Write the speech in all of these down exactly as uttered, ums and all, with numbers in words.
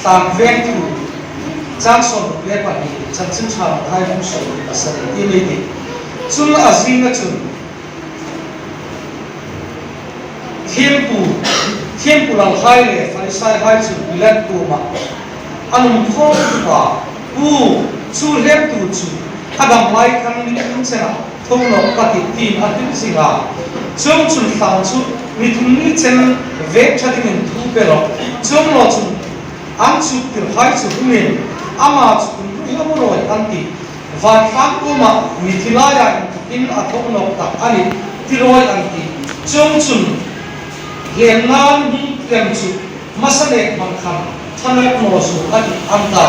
Tlang vengtu, chang sawm le pahni, Chanchin Ṭha Mathai bung sawm le pasari ti ni ti. Chun a zinga chun thiempu, thiempu lalhai le Farisaihai chu Pilat kuomah an um khawm a, Pu, chu hlemtu chu a dam lai khan ni tum chena tho nawk ka tih, tiin a hril zing a. Chuongchun tlang chu ni thum ni chen veng ṭha dingin thu pe rawh. Chuong naw chun an chuktirhai chu humin, ama chu tum hlawm rawi an tih. Vantlang kuoma mithi laia inthokin a tho nawk tak a nih, ti rawi an tih. Chuongchun hlemna hung tlem chu hmasa nek hmang khan ṭha nawk naw suok a tih, an ta.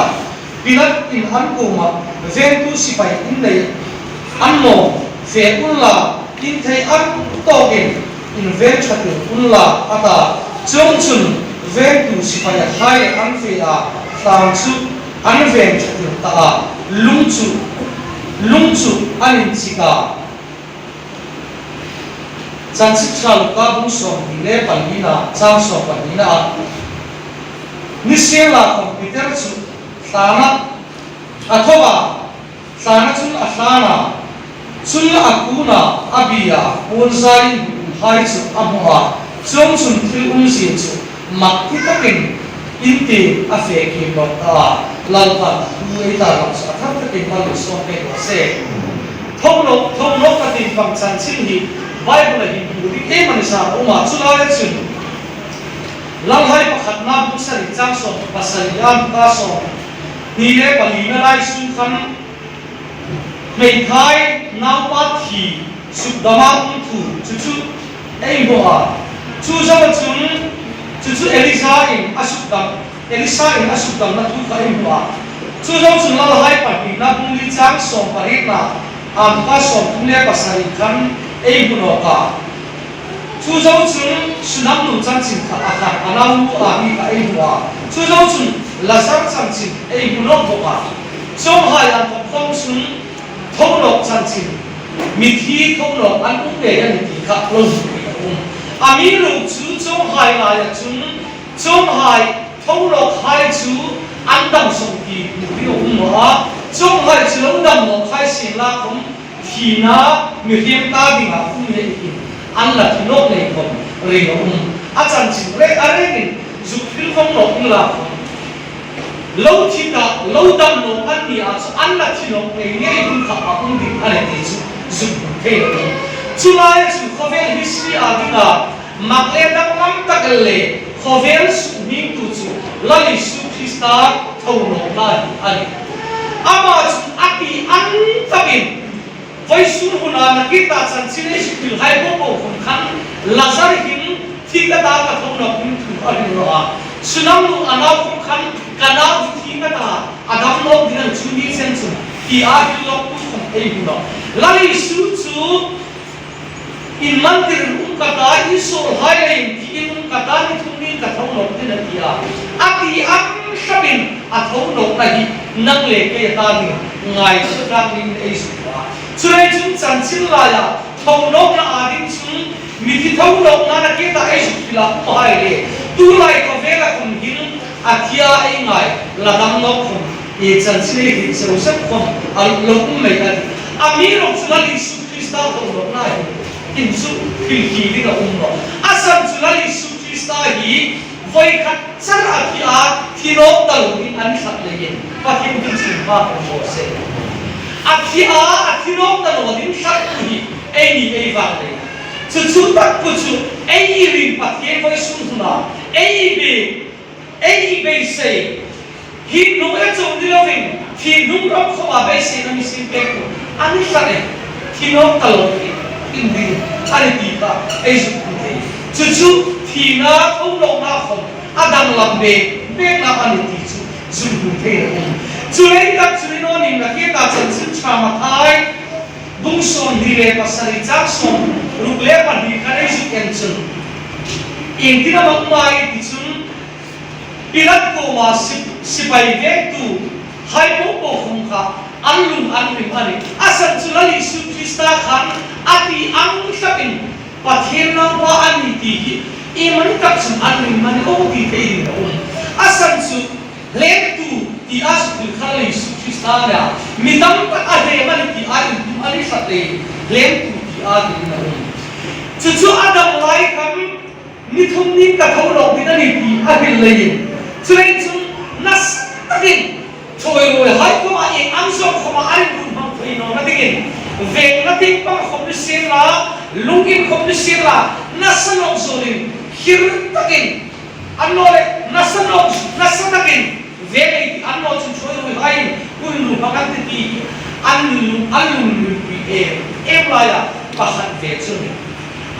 Pilatin an kuomah, Vengtu sipai in nei an naw, fe unla, in thei ang tawkin in veng ṭhatir unla, a ta. Chuongchun vengtu sipaihai an fe a, tlang chu an veng ṭhatir ta a, lung chu, lung chu an inchik a. Chanchin Ṭha Luka bung sawmhni le palina, chang sawm pahnina a, Nisienlakhawm Peter chu tlana a tho a, tlana chun a hlan a, chun a kun a, a bi a, puon zaiin mi umhai chu a hmu a, chuongchun thil umzie chu mak ti takin in ti, a fe kim rawp ta a. Lalpan a thu ei ta lam chu a thar takin mal sawm pek raw se. Tho nawk, tho nawk ka tih pang chanchin hi Bible-a hin hmu ding ei mani sa a um a, chu laia chun Lalhai pakhatna bung sari chang sawm pasari a, Luka sawmhni le palina lai sung khan hmeithai naupa thi sukdama um thu chu chu ei hmu a. Chu zoa chun chu chu Elija in a sukdam, Elisa in a sukdamna thu kha ei hmu a. Chu zo chun Lalhai pahnina bung li chang sawm parietna, a, Luka sawmthum le pasari khan ei hmu nawk a. Chu zo chun Sunam nu chanchin kha a khan a nau nu a mi kha ei hmu a. Chu zo chun Lazar chanchin ei hmu nawk bawk a. Chuonghai an khawm khawm chun tho nawk chanchin, mithi tho nawk an um ngei a nih ti kha lo hmu thei a um. Amiruokchu chuonghai laia chun chuonghai tho nawkhai chu an dam sawng ti hmu ding a um a. Chuonghai chu lo dam nawkhai sienlakhawm thina mihriem ta dinga um leiin an la thi nawk nei khawm ring a um. A chanchin rek a rekin zuk hril vawng nawk inla khawm, lo thi ta, lo dam nawk an ni a chu an la thi nawk ngei ngei hun kha a um ding a nih ti chu zuk hmu thei a um. Chu laia chu khawvel history-a dinga mak le danglam tak le khawvel sukhmingtu chu Lal Isu Krista tho nawkna hi a nih. Ama chu a ti ang takin, vawisun huna nakie ta chanchin ei zuk hrilhai po po khawm khan Lazar hin thi ka ta, ka tho nawk ding thu a hril naw a. Sunam nu a nau khawm khan ka nau hi thi ka ta, a dam nawk ding a ni chu ni chen chun, tia hril nawk tu khawm ei hmu nawh. Lal Isu chu in mantir in um ka ta, in suolhai leiin thi in um ka ta, ni thum niin ka tho nawk ding a nih a ti a. A ti ang hlapin a tho nawkna hi nang le kei ta ding ngaituo tlak niin ei zuk a. Chuleiin chun chanchin laia tho nawkna a ding chun mithi tho nawkna nakie ta ei zuk hrila umhai le, tulai khawvela khawm hin a thia ei ngai, la dam nawk khawm, e, chanchin ei hril cheu sep khawm a lo um mei a tih. Amiruokchu Lal Isu Krista tho nawkna hi in zuk hril hi ding a um nawh. A san chu Lal Isu Krista hi voi khat char a thi a, thi nawk ta lo ding a ni hlak leiin Pathien thu chu inhma kan hmu seh. A thi a, a thi nawk ta lo ding hlak hi eini ei vang lei. Chu chu tak po chu ei ring Pathien vawisun huna ei be, ei beisei hi hnung ei chau ni lovin, thi hnung ram khawma beiseina mi sin pek tu a ni hlak e, thi nawk ta lo ding in ding a nih ti kha ei zuk hmu thei. Chu chu thina tho nawkna khawm a danglam bek bekna a nih ti chu zuk hmu thei a um. Chuleiin tak chu ni naw ning nakie ta Chanchin Ṭha Mathai bung sawmhni le pasari chang sawmruk le pahni khan ei zuk en chun, iengtin am a um a ei ti chun, Pilat kuoma sip-, sipai vengtuhai po po khawm kha an lung an rim a nih. A san chu Lal Isu Krista khan a ti ang hlapin Pathien Naupa a nih ti hi iemani tak chun an ring mani aw ti thei ding a um. A san chu A nih, mi tam tak a hlem a nih ti a intum a ni hlat leiin hlemtu ti a ti a um. Chu chu a dam lai khan ni thum ni ka tho nawk ding a nih ti a hril leiin. Chuleiin chun nasa takin ṭhuoiruoihai kuoma ieng ang zawng khawma a rin hmang thei nawna dingin vengna tieng pang khawm ni sien la, lungin khawm ni sien la, nasa nawk zuolin, khir takin, annawleh nasa nawk, nasa takin veng ei ti annawleh chun ṭhuoiruoihaiin kuoma rin hmang an ti ti an lung, an lungril em em laia pakhat ve chu a nih.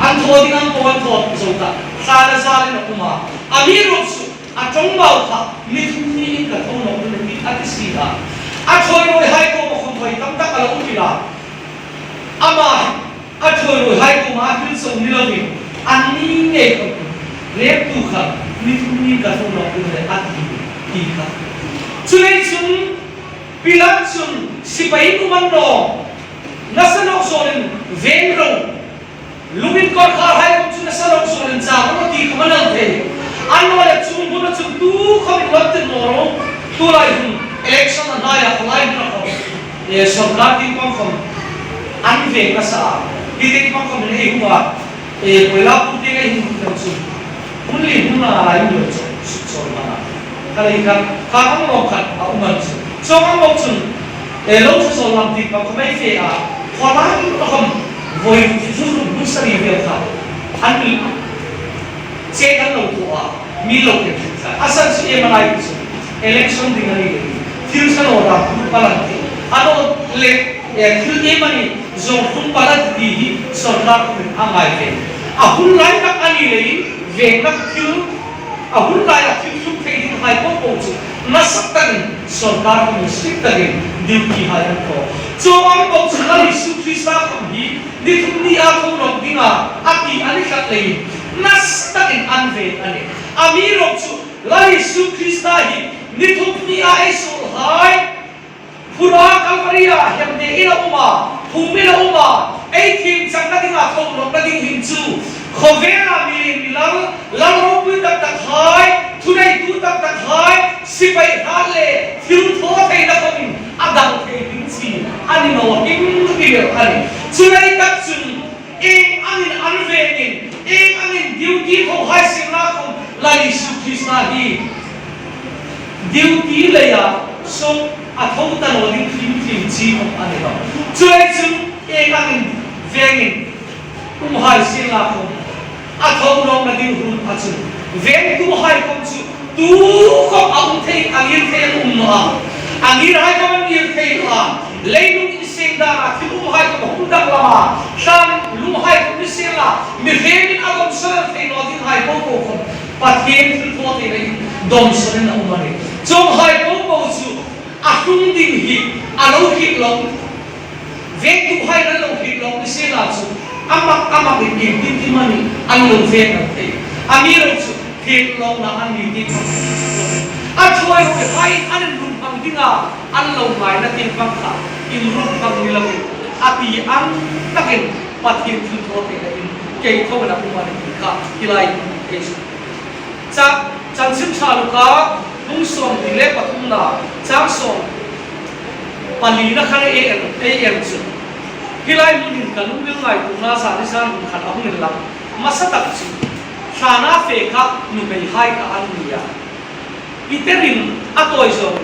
An thaw ding ang po an thaw zo ta, thla le zal in a um a. Amiruokchu a ṭawngbau kha ni thum ni ka tho nawk ding a nih ti a ti si a. A ṭhuoiruoihai kuoma khawm hoi tam tak a lo um a. Ama a ṭhuoiruoihai kuoma a hril zo ni lovin, anni ngei khawm, hremtu kha ni thum ni ka tho nawk ding a nih a ti, ti kha. Chuleiin chun Pilat chun sipai nuom an nawm, nasa nawk zuolin veng ro, lungin kawrkharhai kuoma chun nasa nawk zuolin chang ro ti khawm a ni thei. Annawleh chu hmuna chun tukhawmin lo ti naw ro, tulai hun election a hnaia khawlai hmuna khawm, e, sawrkar tieng pang khawm an veng nasa a. Hi tieng pang khawm ei hung a, e, Koilapur tieng ei hung dam chu. Hun li hun a lai lo chu, suk chawr mana. Kha lei kha, kha ang lo khat a um an chu. Chuong ang lo chun, e, lo chu saw lam tieng pang khawm ei fe a. Khawlai khawm voi chu chu hun sari vel kha. An mi che kan lo thaw a. Mi lo ke chu sa. A san chu iem a ni chu. Election ding a ni le. Thil sa lo ra pu palan ti. A lo le, e, thil iem a ni zawng pu palan ti hi sawrkar kuomin a ngai ve. A hun lai tak a ni leiin veng tak thil, a hun laia thil hril thei dinghai po po chu nasa takin sawrkar kuomin strict takin duty hai an thaw. Chuong ang po chu Lal Isu Krista khawm hi ni thum ni a tho nawk ding a ti a ni hlat leiin nasa takin an veng a nih. Amiruokchu Lal Isu Krista hi ni thum ni a ei suolhai, phura Kalvari-a hemde in a um a, phum in a um a, ei thiem changna dinga tho nawkna ding hin chu khawvela mi lien mi lal, lal ropui tak takhai, thuneitu tak takhai, sipai hrat le thil thaw theina khawmin a dang thei ding chi a ni naw hrim hrim el a nih. Chuleiin tak chun ieng angin an vengin, ieng angin duty tho hai sien la khawm Lal Isu Krista hi duty leia suk a tho ta naw ding hrim hrim chi khawm a ni naw. Chuleiin chun ieng angin vengin um hai sien la khawm a tho nawkna ding hun a chun vengtuhai khawm chu tukhawm a um thei, a ngir thei an um naw a. A ngirhai khawm an ngir thei naw a. Leilung inseng dana thil umhai khawm a hung dang lama, tlan lumhai khawm ni sien la, mihremin a dawmsawn thei naw dinghai po po khawm Pathien thilthawtheina hin dawmsawnin a um a nih. Chuonghai po po chu a hlung ding hi a lo hriet lawk, vengtuhai an lo hriet lawk ni sien la chu a mak a makin iengtin am a ni an lo veng an thei. Amiruokchu hriet lawkna an ni ti a ṭhuoiruoihai an inrum hmang dinga an lo ngaina tieng pang kha inrum hmang ni loin a ti ang takin Pathien thilthawtheina hin kei tho a um a nih ti kha hi lai ei suk. Cha, Chanchin Ṭha Luka bung sawmhni le pathumna chang sawm palina khan ei en, ei en chu. Hi lai hmunin ka lungril ngaituona zani zan hun khat a hung inlang. Hmasa tak chu thlana fe kha nuhmeihai kha an ni a. Peterin a tawi zawng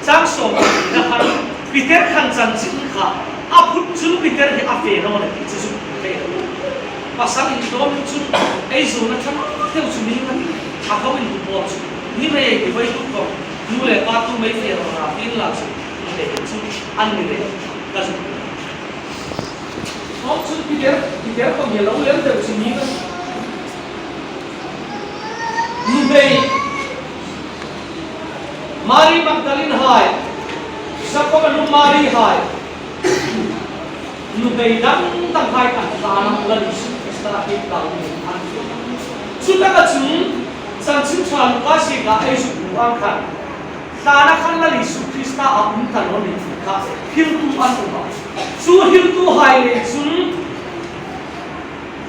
chang sawmhni khan Peter khan chanchin kha a phut chun Peter hi a fe naw a ni ti chu zuk hmu thei a. Pasal intlawm chun ei zuona ṭha deu chu mi ngai a ko inhmu pawl chu ni mei ei ti vai tu ko nu le pa tu mei fe lo na tin la chu ni mei chu an ni le ka zuk. Hawng chun Peter, Peter khawm hi a lo lel deu chu ni ngai. Nuhmei Mari Magdalene hai, Jakoba nu Mari hai, nuhmei dang dang hai khan thlana Lal Isu Krista hi kal ni an. Chutaka chun Chanchin Ṭha Luka zieka ei zuk hmu ang khan thlana khan Lal Isu Krista a um ta naw ni ti kha hriltu an um a. Chu hriltuhai le chun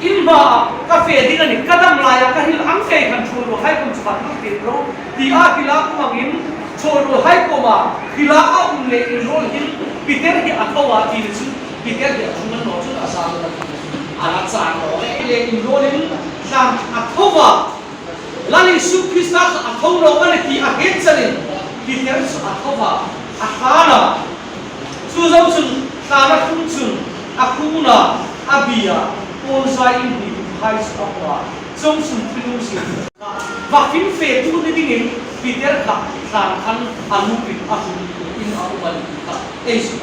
in hma ka fe ding a nih, ka dam laia ka hril ang kei khan ṭhuoiruoihai khawm chu khan hang fe ro ti a hril a, um angin Chawlhai kuoma hrila a um le inruol hin Peter hi a tho a ti chu, Peter hi a ṭhung naw chun a sa naw a. A la chang naw le inruolin tlan a tho a. Lal Isu Krista kha a tho naw a ni ti a hriet chalin Peter chu a tho a, a tlan a. Chu zo chun tlan a ṭhung chun a khun a, a bi a, puon zai in hni hai chu a hmu a. Chuong chun thinlung sin va fim fetu ni dingin Peter kha tlan khan a lupin a hung in a um a ni kha ei suk.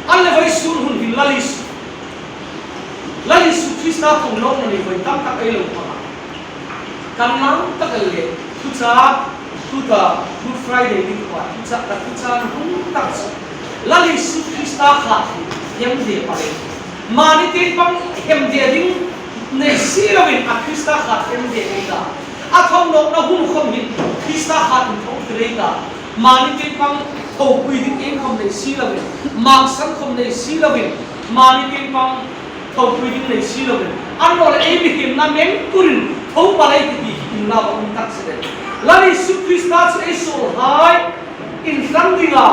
An le vawisun hun hin Lal Isu, Lal Isu Krista thonawkna ni voi tam tak ei lo hmang a. Kan lang tak el le thuchah, tuta Good Friday ni kha thuchah, ka thuchah hun tak chu Lal Isu Krista kha hi hemde pal ei. Mani tieng pang hemde ding nei si loin a Krista kha hemde ei ta. A thonawkna hun khom hin Krista kha in tho thei ei ta. Mani tieng pang thopui ding ieng khom nei si loin, maksan khom nei si loin, mani tieng pang thopui ding nei si loin, annawleh ei mihriemna meng turin tho pal ei ti hi inla va um tak si le. Lal Isu Krista chu ei suolhai inhlan dinga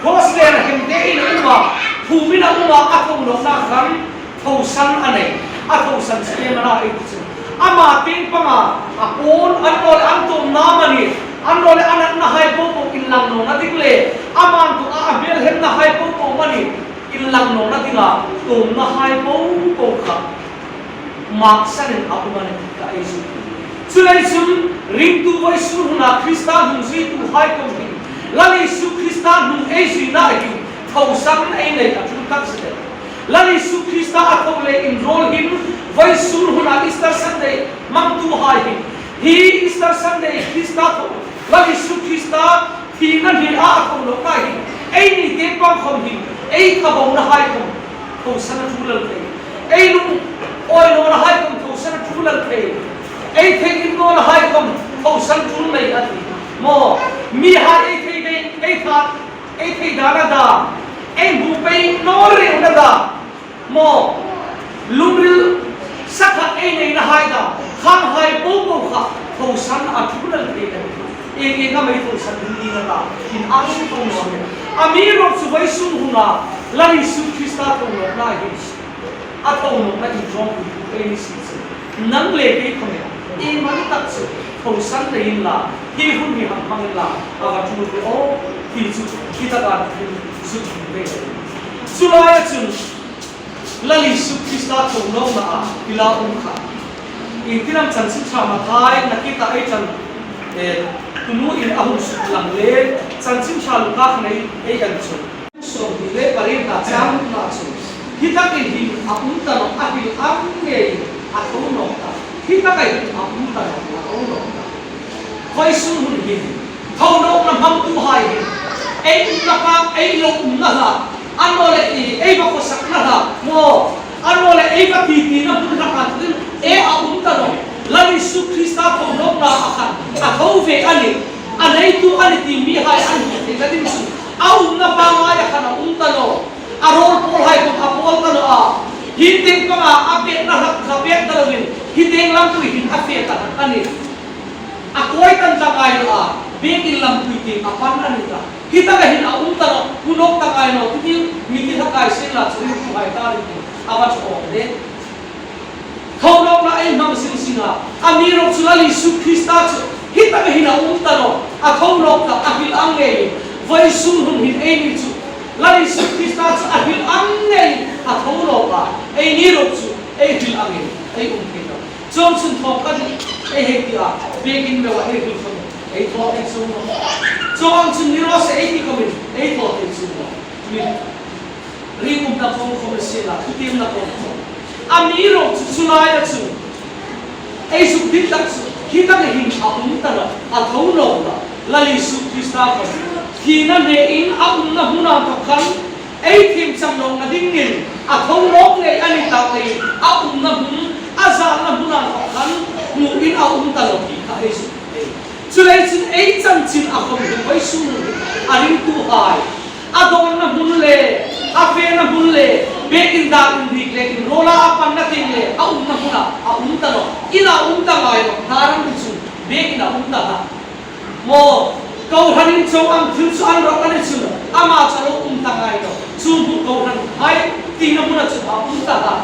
cross le hemde in a um a, phum in a um a, a thonawkna khan thosan a nei, a thosan chu iem a na ei ti chu. Ama tieng panga a puon, annawleh an tuomna amanih, annawleh a natnahai popo inlang nawna ding le, ama inthawka a hmelhemnahai popo amanih inlang nawna dinga tuomnahai popo kha maksanin a um a ni ti kha ei suk. Chuleiin chun ringtu vawisun huna Krista hnung zuituhai khom hin Lal Isu Krista hnung ei zuina hin thosan ei nei a ṭul tak si le. Lal Isu Krista a tho le inruol hin vawisun huna Easter Sunday hmangtuhai hin hi Easter Sunday Krista tho, Lal Isu Krista thina hni a thonawkna hin eini tieng pang khom hin ei khabonahai khom thosan a ṭul el thei. Ei lungawi nawnahai khom thosan a ṭul el thei. Ei theinghil nawnahai khom thosan ṭul mei a ti. Maw, mihai ei thei ding, ei that, ei thei dan a dam, ei hmu pei naw rengna dam, maw, lungril sakhat ei neinahai dam, khanghai popo kha thosan a ṭul el thei a nih. Ieng ieng am ei thosan ding ni na ta, inang thei naw nih. Amiruokchu vawisun huna Lal Isu Krista thonawkna hin a thonawkna inzawmpuitu ei ni si chu, nang le kei khom ei man tak chu thosan nei inla, hi hun hi hang hmang inla, a va ṭul ve aw ti chu hi taka hin zuk hmu ve. Chu laia chun Lal Isu Krista thonawkna a hrila um kha. Iengtin am Chanchin Ṭha Mathai nakita ei ṭan, eh, tunu in a hung suklang le Chanchin Ṭha Luka khan ei, ei en chun. Sawmhni le pariet na chang na chun. Hi takin hin a um ta nawh, a hril ang ngei a tho nawk ta. Hi taka hin a um ta nawh, a tho nawk ta. Vawisun hun hin thonawkna hmangtuhai hin ei umna kha, ei lo umna hla, annawleh ei, ei va khawsakna hla, maw, annawleh ei va titina hmun hla khan hin ei a um ta nawh. Lal Isu Krista thonawkna a khan a tho ve a nih. A neitu a nih ti mihai an hriet theina ding chun a umna pangngai a khan a um ta nawh. A rawl pawlhai khom a pawl ta nawh a. Hi tieng panga a pekna hla kha pek ta loin hi tieng lampui hin a fe ta a nih. A kawi tan ta ngai naw a, biekin lampui tieng a pan a ni ta. Hi taka hin a um ta nawh, hmu nawk ta ngai naw, tu ding mi ti hla kai sien la chu ringtuhai ta ring a va thaw le. Thonawkna ei hmang zing zing a, amiruokchu Lal Isu Krista chu hi taka hin a um ta nawh, a tho nawk ta, a hril ang ngei. Vawisun hun hin eini chu Lal Isu Krista chu a hril ang ngei, a tho nawk a, eini ruok chu ei hril angin ei um thei nawh. Chuongchun thaw khan ei hei ti a, biekin meu a ei hril khom, ei thaw thei chuong nawh. Chuongchun ni raw se ei ti khomin ei thaw thei chuong nawh. Mi ringumna kawng khom a sien a, thutiemna kawng khom. Amiruokchu chu laia chun ei zuk dit tak chu hi taka hin a um ta nawh, a tho nawk ta. Lal Isu Krista khom thina hnein a umna hmuna inthawk khan ei thiem chang nawkna dingin a tho nawk ngei a ni tak leiin a umna hmun, a zalna hmuna inthawk khan hmuin a um ta nawh ti kha ei zuk thei. Chuleiin chun ei chanchin a khom hin vawisun a ringtuhai, a dawnna hmun le, a fena hmun le, biekin dan inrik le, inrawla a panna tieng le, a umna hmuna a um ta nawh. Ina um ta ngai nawh, hla ram chun biekin a um ta a. Maw, kohranin chuong ang thil chu an rawt a ni chun, ama chu a lo um ta ngai naw. Chu hmu kohranhai tina hmuna chu a um ta a.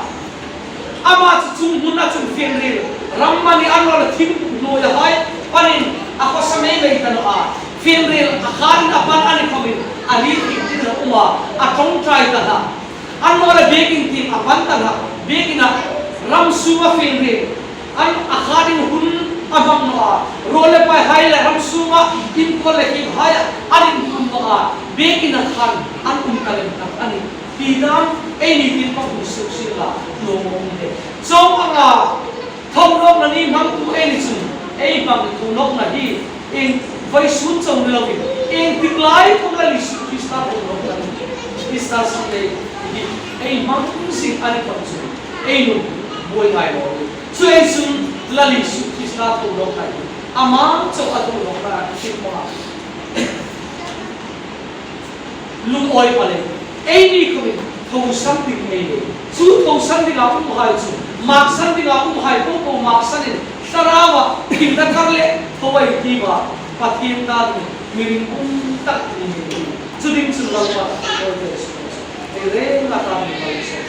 Ama chu chu hmuna chun fienriel ram mani an lo la thing hnuoia hai panin a khawsa mei mei ta naw a. Fienriel a khanin a pan a ni khawmin a ri thim tin a um a, a ṭawngṭai ta hlak. An lo la biekin tin a pan ta hlak. Biekin a ram sunga fienriel an a khanin hun a hmang naw a. Ruol le paihai le ram sunga inkhawm le khimhai an inhun naw a. Biekin a khan an um ta lem tak a nih. Ti dam, eini tin ka hung suk suk la, nuom a um de. Chuong anga thonawkna ni hmangtu ei ni chun, ei hmang thonawkna hi, ieng vawisun chau ni lovin, ieng tik lai khom Lal Isu Krista thonawkna ni, Krista Sunday hi ei hmang zing a ni khom chun, ei nuom buoi ngai naw. Chu ei chun Lal Isu Krista thonawkna hi, ama chau a thonawkna hi hmang a. Lungawi pal ei ni khawmin thosan ding ei nei. Chu thosan dinga umhai chu, maksan dinga umhai po po maksanin, Thlaraua thil dakar le tho ei tiu a, Pathien ta ding mi ringum tak ni ei tiu. Chu ding chun Lalpa ta ko te su. Ei reng a ta mi ko se.